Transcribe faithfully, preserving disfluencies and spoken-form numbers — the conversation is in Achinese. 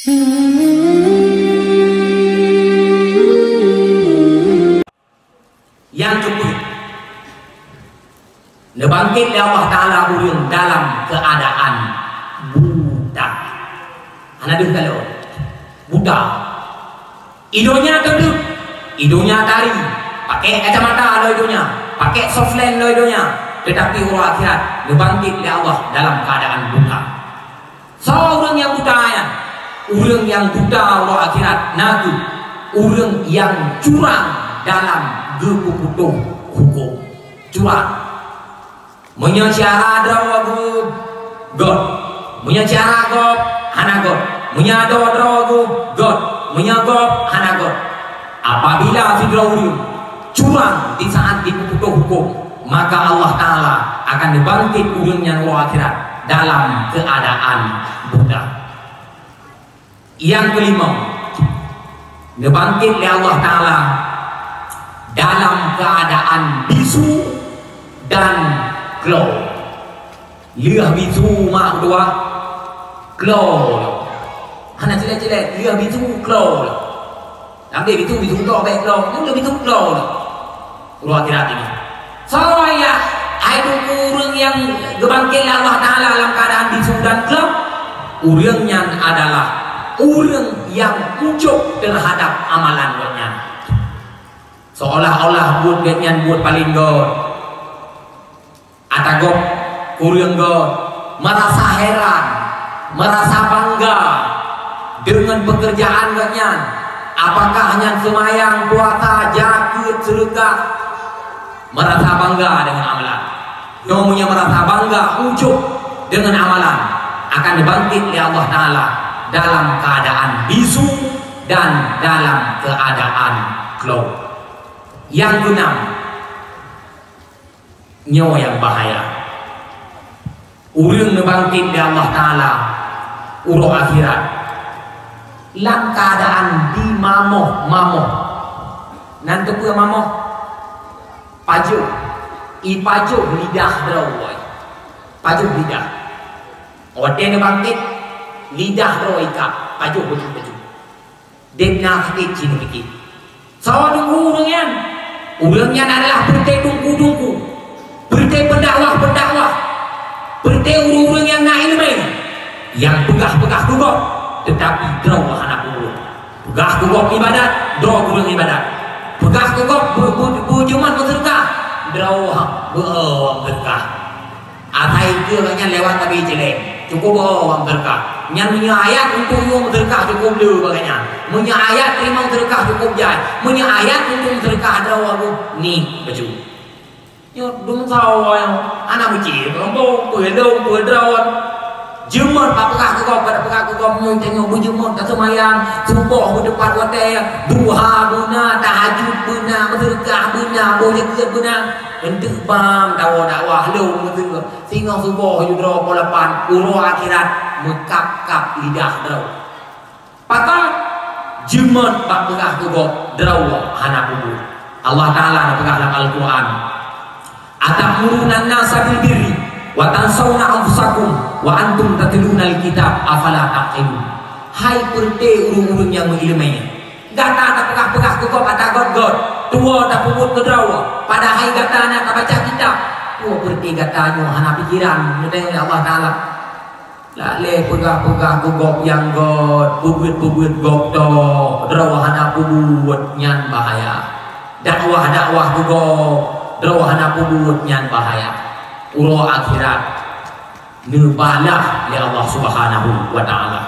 Nyang keupeuet, neubangkét lé Allah Taala ureuëng dalam keuadaan buta. Hana deuh kalon. Buta. I donya teuduek, i donya tari, pakai kacamata lom i donya, pakai softlens lom i donya, teutapi uroe akhirat neubangkét lé Allah dalam keuadaan buta. Soe ureuëng nyang buta nyan? Ureuëng nyang buta uroe akhirat na kheueh ureuëng nyang curang dalam geupeuputôh hukôm. Curang. Meunyoe syedara droe geuh, göt. Meunyoe syedara gob, hana göt. Meunyoe adoe droe geuh, göt. Meunyoe gob, hana göt. Apabila sidroe ureuëng curang di saat jipeuputôh hukôm, maka Allah Taala akan neubangkét ureuëng nyan uroe akhirat dalam keuadaan buta. Nyang keulimong, neubangkét lé Allah Taala dalam keuadaan bisu dan klo. Lheueh bisu mak meutuah, klo lom. Hana cilek-cilek, lheueh bisu klo lom. Lam deh bisu, bisu utok bèk klo, nyoe lheueh bisu klo lom. Uroe akhirat nyoe. Soe ya, hai teungku ureuëng nyang geubangkét lé Allah Taala lam keuadaan bisu dan klo? Ureuëng nyan adalah ureuëng nyang ujub teuhadab amalan gobnyan. Seolah-olah buet gobnyan buet paleng göt. Ata gob kureueng göt, meurasa heran, meurasa bangga deungon peukeurjaan gobnyan. Apakah nyan seumayang, puasa, jakeuet, seudeukah? Meurasa bangga deungon amalan. Nyoe meunyoe meurasa bangga, ujub deungon amalan, akan neubangkét lé Allah Taala dalam keuadaan bisu dan dalam keuadaan klo. Nyang keunam, nyoe nyang bahaya. Ureuëng neubangkét lé Allah Taala uroe akhirat lam keuadaan dimamoh-mamoh. Nan teupeue mamoh? Pajoh. Ipajoh lidah droe. Pajoh lidah. Watée neubangkét, lidah droe ikab, pajoh bacut-bacut. Deb na sakét cit neupike. Soe teungku ureuëng nyan? Ureuëng nyan adalah peureuté teungku-teungku, peureuté peudakwah-peudakwah, peureuté ureuëng-ureuëng nyang na iéleumé, nyang peugah-peugah keu gob, teutapi droe hana peubuet. Peugah keu gob iébadat, droe ureuëng iébadat. Peugah keu gob beu-, beu-, beujeumat meuseudeukah, droe beu-, meuseudeukah. Asai keu nyan lewat tabi celeng. Cukup boh ureuëng meuseudeukah. Nyan meunyoe ayat untuk yue meuseudeukah cukup le bak nyan. Meunyoe ayat teurimong seudeukah cukup jai. Meunyoe ayat untuk meuseudeukah droe geuh ni bacut. Nyoe dum sawa nyoe. Aneuk meucé, rombong, peulom, peudroe. Jeumat bak peugah keu gob, bak peugah keu gob nyoe tanyoe beujeumat taseumayang, suboh beuteupat watée, duha beuna, tahajud beuna, meuseudeukah beuna, boh jakeuet beuna. Eunteuk bang dawa-dawa lom meuseudeukah. Singoh suboh judroe poh lapan, uroe akhirat meukab-kab lidah droe. Pakon? Jeumat bak peugah keu gob droe hana peubuet. Allah Taala neupeugah lam Al-Qur'an, "Atamuruna an-nasa bil birri wa tansawna anfusakum wa antum tatlunal kitab, afala ta'qilun?" Hai peureuté ureuëng-ureuëng nyang meuiéleumé, gata tapeugah-peugah keu gob ata göt-göt, tuwoe tapeubuet keu droe, padahai gata na tabaca kitab. Peue peureuté gata nyoe hana pikeran, neudeungoe lé Allah Taala. Lalée peugah-peugah keu gob nyang göt, peubuet-peubuet gob toh, droe hana peubuet, nyan bahaya. Dakwah-dakwah keu gob, droe hana peubuet, nyan bahaya. Uroe akhirat neubalah lé Allah Subhanahu wa Taala.